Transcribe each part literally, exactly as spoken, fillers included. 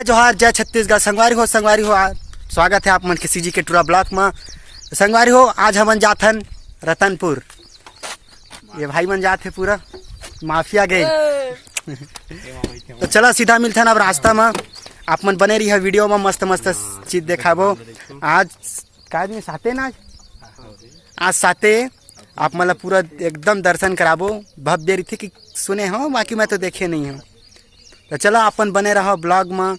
जोहार, जय छत्तीसगढ़। संगवारी हो, संगवारी हो, आ, स्वागत है आप मन के सीजी के टूरा ब्लॉग में। संगवारी हो, आज हमन जाथन रतनपुर। ये भाई मन जात हे पूरा माफिया गैंग। तो चला सीधा मिलथन अब रास्ता में। आप मन बने रहिए वीडियो में, मस्त मस्त चीज देखाबो। आज का दिन, साते ना, आज साते। आप मन ला पूरा एकदम दर्शन कराबो। भव्य रीति की सुने हो, बाकी मैं तो देखे नहीं हूँ। तो चला अपन बने रहो ब्लॉग में,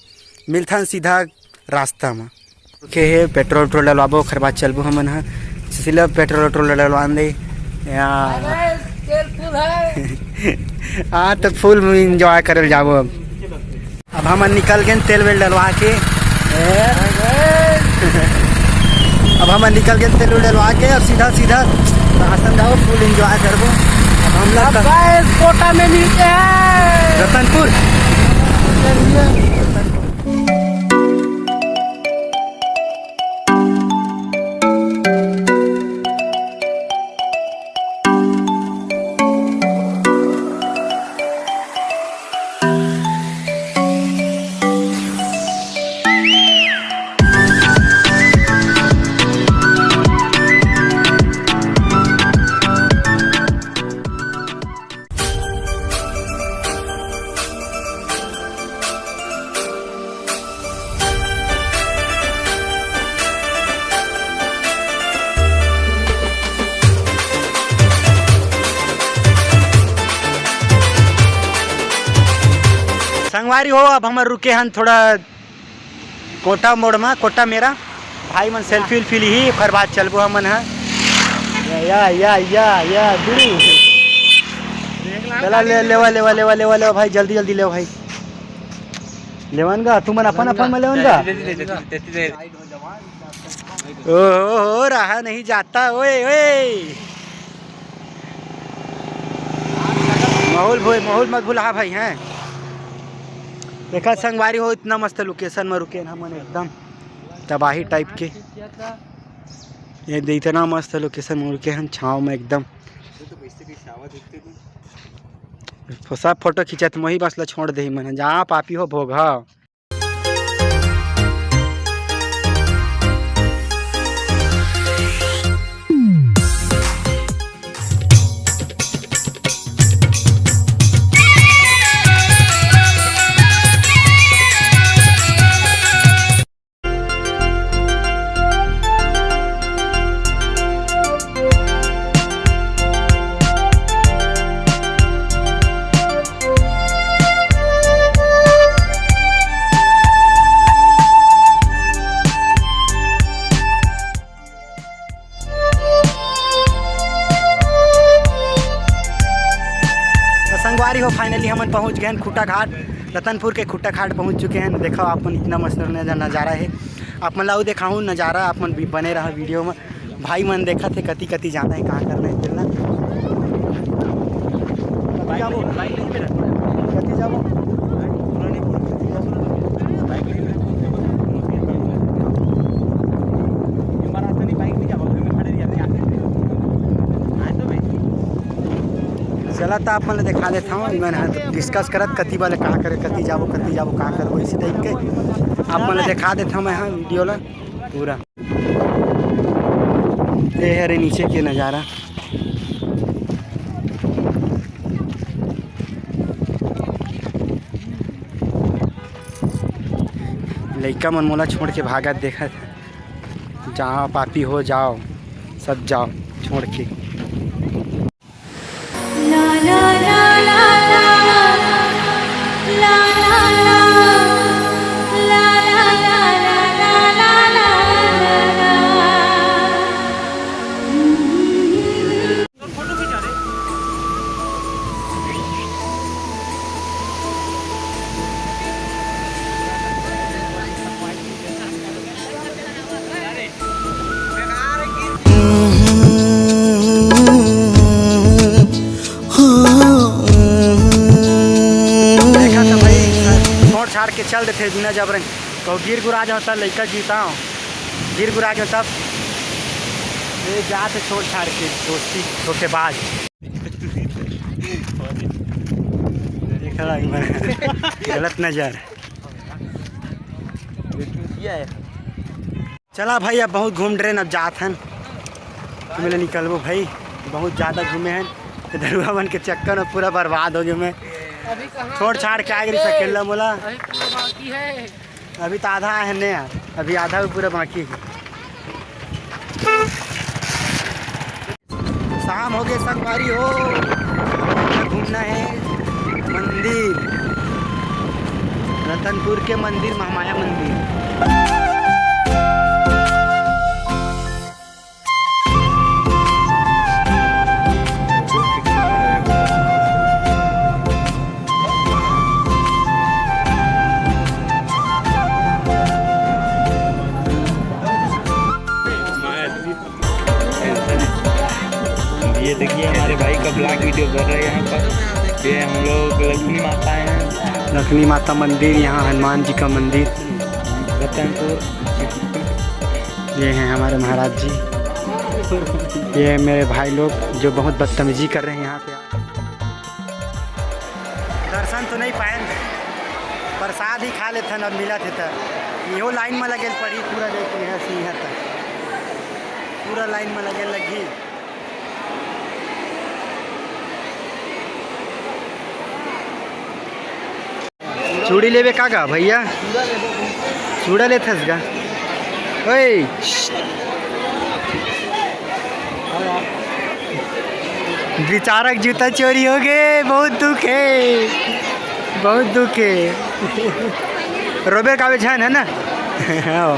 मिलथन सीधा रास्ता में। ओके हे, पेट्रोल वेट्रोल डलवाबो, ओखर बाद चलबो हमन ह। सिर्फ पेट्रोल वेट्रोल डलवान दे। या। अरे, तेल फुल है। हाँ, तो फुल एंजॉय करल जाबो अब। अब हमन निकल गेन तेल वेल डलवा के। ए। अब हमन निकल गेन तेल वेल डलवा के, अब सीधा सीधा रास्ता में जाबो, फुल एंजॉय करबो। अब हम लोग अब का गाइस, कोटा में मिलते हैं। रतनपुर। संगवारी हो, अब हमर रुके हन थोड़ा कोटा मोड़ मा, कोटा मेरा। भाई मन सेल्फी उल्फी लिही, ओकर बाद चलबो हमन ह। या, या, या, या, या, गुरु। चला, ले, लेवा, लेवा, लेवा, लेवा, लेवा, भाई, जल्दी, जल्दी लेवा, भाई। लेवन गा, तुमन अपन, अपन में लेवन गा। ओ हो, हो, रहा नहीं जाता, ओए, ओए। माहौल भोए, माहौल मत भुला भाई, हैं। देखा संगवारी हो, इतना मस्त लोकेशन में रुके ना हमन, एकदम तबाही टाइप के। ये दे, इतना मस्त लोकेशन में रुके हन, छाँव में एकदम। सब फोटो खींचत, मोही बस ला छोड़ दे मन, जा पापी हो भोग, हाँ। तो संगवारी हो, finally हमन पहुंच गए हैं खूंटा घाट, रतनपुर के खूंटा घाट पहुंच चुके हैं। देखो आप मन, इतना मस्त नजा-, नजारा है। आप मन ला अउ देखाऊं नजारा, आप मन भी बने रहा वीडियो में। भाई मन देखत हे कति कति जाना है, कहाँ करना है, चलना। कति जाबो? कति जाबो? चला, त आप मन ल देखा देत हव, मैं ह डिस्कस करत कति वाले कहाँ करे, कति जाबो, कति जाबो, कहाँ करबो, इसी टाइप के आप मन ल देखा देत हव मैं ह वीडियो ला पूरा। ये हरे नीचे के नज़ारा। लइका मन मोला छोड़ के भागत देखत हे। जाओ पापी हो, जाओ, सब जाओ छोड़ के। देखा त भाई, छोड़ छाड़ के चल देथे बिना जबरन। कहूँ गिर गुरा जाओ त लइका जीता हो, गिर गुरा जाओ तब ये जात छोड़ छाड़ के दोस्ती धोखेबाज। देखा भाई, मैं गलत नजर। चला भाई, अब बहुत घूम डरेन, अब जात हन, तुमन ले निकलबो भाई, बहुत ज़्यादा घूमे हन। दरुआ मन के चक्कर में पूरा बर्बाद हो गए मैं। छोड़ छाड़ के आ गई सकेला मोला। अभी तो आधा है ने यार, अभी आधा भी पूरा बाकी है। शाम हो गए संगवारी हो, घूमना है मंदिर, रतनपुर के मंदिर, महामाया मंदिर। ये देखिए, हमारे भाई का ब्लॉग वीडियो बन रहा है यहाँ पर। ये हम लोग लक्ष्मी माता हैं, लक्ष्मी माता मंदिर, यहाँ हनुमान जी का मंदिर, रतनपुर। ये हैं हमारे महाराज जी। ये हैं मेरे भाई लोग जो बहुत बदतमीजी कर रहे हैं यहाँ पे। दर्शन तो नहीं पाएन, प्रसाद ही खा लेथन, अब मिलत हे त। इहो लाइन में लगे पड़ी, पूरा देख के यहाँ से यहाँ तक पूरा लाइन में लगे लगी। चूड़ी लेबे का गा भैया? चूड़ा लेथस गा? ओए, बेचारा के जूता चोरी हो गए, बहुत दुख है, बहुत दुख है। रोबे का झन है ना? हाँ।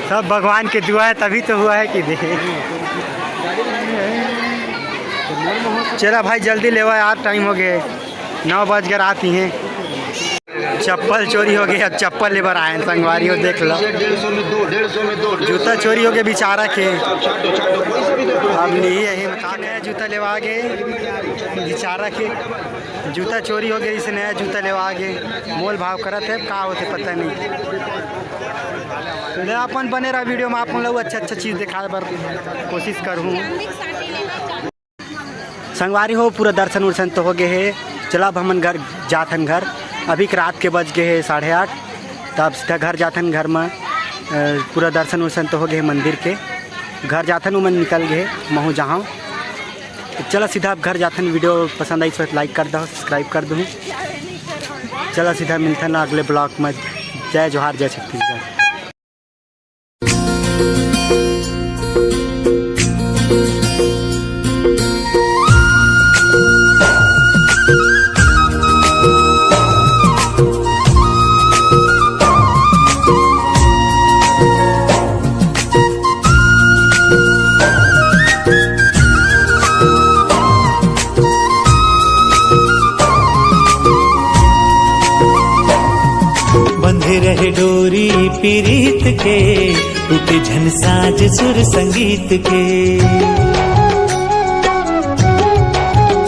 सब भगवान के दुआ है, तभी तो हुआ है कि दे। चला भाई, जल्दी लेवा यार, टाइम हो गए, नौ बज कर आती हैं। चप्पल चोरी हो गए, अब चप्पल ले बर आए हैं संगवारी हो, देख लो। जूता चोरी हो गए बेचारा के, अब नहीं यही में का कहे, जूता लेवा गए बेचारा के। जूता चोरी हो गए, इसे नया जूता लेवा गए, मोल भाव करत है, का होते पता नहीं। ले अपन बने रहा वीडियो में, आप लोग अच्छा अच्छा चीज़ दिखाए बर कोशिश करूँ। संगवारी हो, पूरा दर्शन उर्शन तो हो गए है। चला, अब हमन घर जाथन घर। अभी के रात के बज गए है साढ़े आठ, तब सीधा घर जाथन। घर में अ, पूरा दर्शन उर्शन तो हो गए है मंदिर के। घर जाथन, उमन निकल गए, महू जहाँ। तो चला सीधा अब घर जाथन। वीडियो पसंद आई तो लाइक कर दो, सब्सक्राइब कर दो। चला सीधा मिलथन अगले ब्लॉग में। जय जोहार, जय छत्तीसगढ़। बंधे रहे डोरी पीरीत के, टूटे झन साज सुर संगीत के।